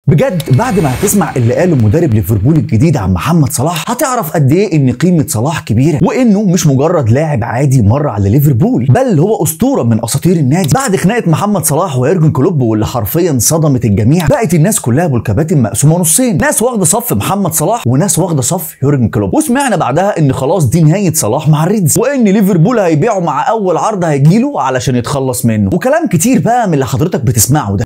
بجد بعد ما هتسمع اللي قاله مدرب ليفربول الجديد عن محمد صلاح هتعرف قد ايه ان قيمة صلاح كبيرة، وانه مش مجرد لاعب عادي مر على ليفربول، بل هو اسطورة من اساطير النادي. بعد خناقه محمد صلاح ويورجن كلوب واللي حرفيا صدمت الجميع، بقت الناس كلها بالكباتن مقسومة نصين، ناس واخده صف محمد صلاح وناس واخده صف يورجن كلوب. وسمعنا بعدها ان خلاص دي نهاية صلاح مع الريدز، وان ليفربول هيبيعه مع اول عرض هيجيله علشان يتخلص منه، وكلام كتير بقى من اللي حضرتك بتسمعه ده،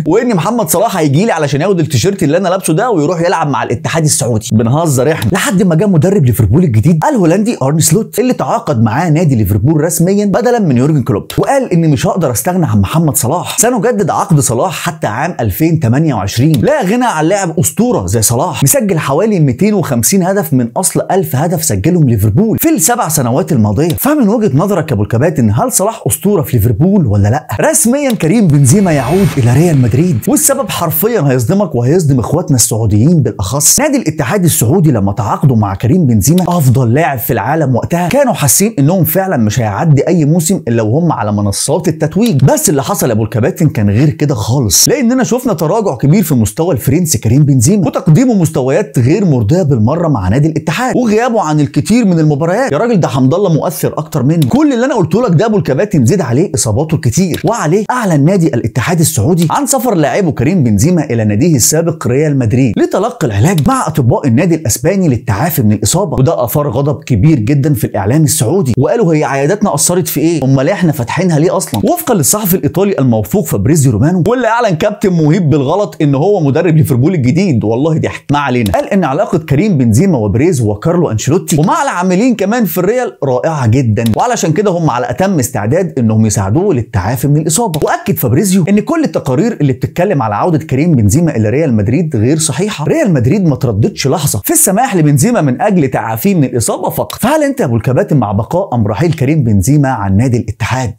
وان محمد صلاح هيجيلي علشان ياخد التيشيرت اللي انا لابسه ده ويروح يلعب مع الاتحاد السعودي. بنهزر احنا. لحد ما جه مدرب ليفربول الجديد الهولندي ارني سلوت اللي تعاقد معاه نادي ليفربول رسميا بدلا من يورجن كلوب، وقال ان مش هقدر استغنى عن محمد صلاح، سنجدد عقد صلاح حتى عام 2028. لا غنى عن لاعب اسطورة زي صلاح، مسجل حوالي 250 هدف من اصل 1000 هدف سجلهم ليفربول في ال7 سنوات الماضية. فمن وجهه نظرك يا ابو الكباتن، هل صلاح اسطورة في ليفربول ولا لا؟ رسميا كريم بنزيما يعود الى ريال مدريد، والسبب حرفيا هيصدمك وهيصدم اخواتنا السعوديين بالاخص. نادي الاتحاد السعودي لما تعاقدوا مع كريم بنزيما افضل لاعب في العالم وقتها، كانوا حاسين انهم فعلا مش هيعدي اي موسم الا وهم على منصات التتويج. بس اللي حصل يا ابو الكباتن كان غير كده خالص، لاننا شفنا تراجع كبير في مستوى الفرنسي كريم بنزيما، وتقديمه مستويات غير مرضية بالمرة مع نادي الاتحاد، وغيابه عن الكثير من المباريات. يا راجل ده حمد الله مؤثر اكتر منه. كل اللي انا قلته لك ده ابو الكباتن زيد عليه اصاباته الكتير، وعليه اعلن نادي الاتحاد السعودي عن سفر لاعبه كريم بنزيما الى ناديه السابق ريال مدريد لتلقي العلاج مع اطباء النادي الاسباني للتعافي من الاصابة. وده اثار غضب كبير جدا في الاعلام السعودي، وقالوا هي عياداتنا اثرت في ايه؟ امال احنا فاتحينها ليه اصلا؟ وفقا للصحفي الايطالي الموثوق فابريزيو رومانو، واللي اعلن كابتن مهيب بالغلط ان هو مدرب ليفربول الجديد، والله ضحك ما علينا، قال ان علاقة كريم بنزيما وبريز وكارلو انشيلوتي ومع العاملين كمان في الريال رائعة جدا، وعلشان كده هم على اتم استعداد انهم يساعدوه للتعافي من الاصابة. واكد فابريزيو ان كل التقارير اللي بتتكلم على عوده كريم بنزيما الى ريال مدريد غير صحيحه، ريال مدريد ما ترددش لحظة في السماح لبنزيما من اجل تعافيه من الاصابة فقط. فهل انت يا ابو الكباتن مع بقاء ام رحيل كريم بنزيما عن نادي الاتحاد؟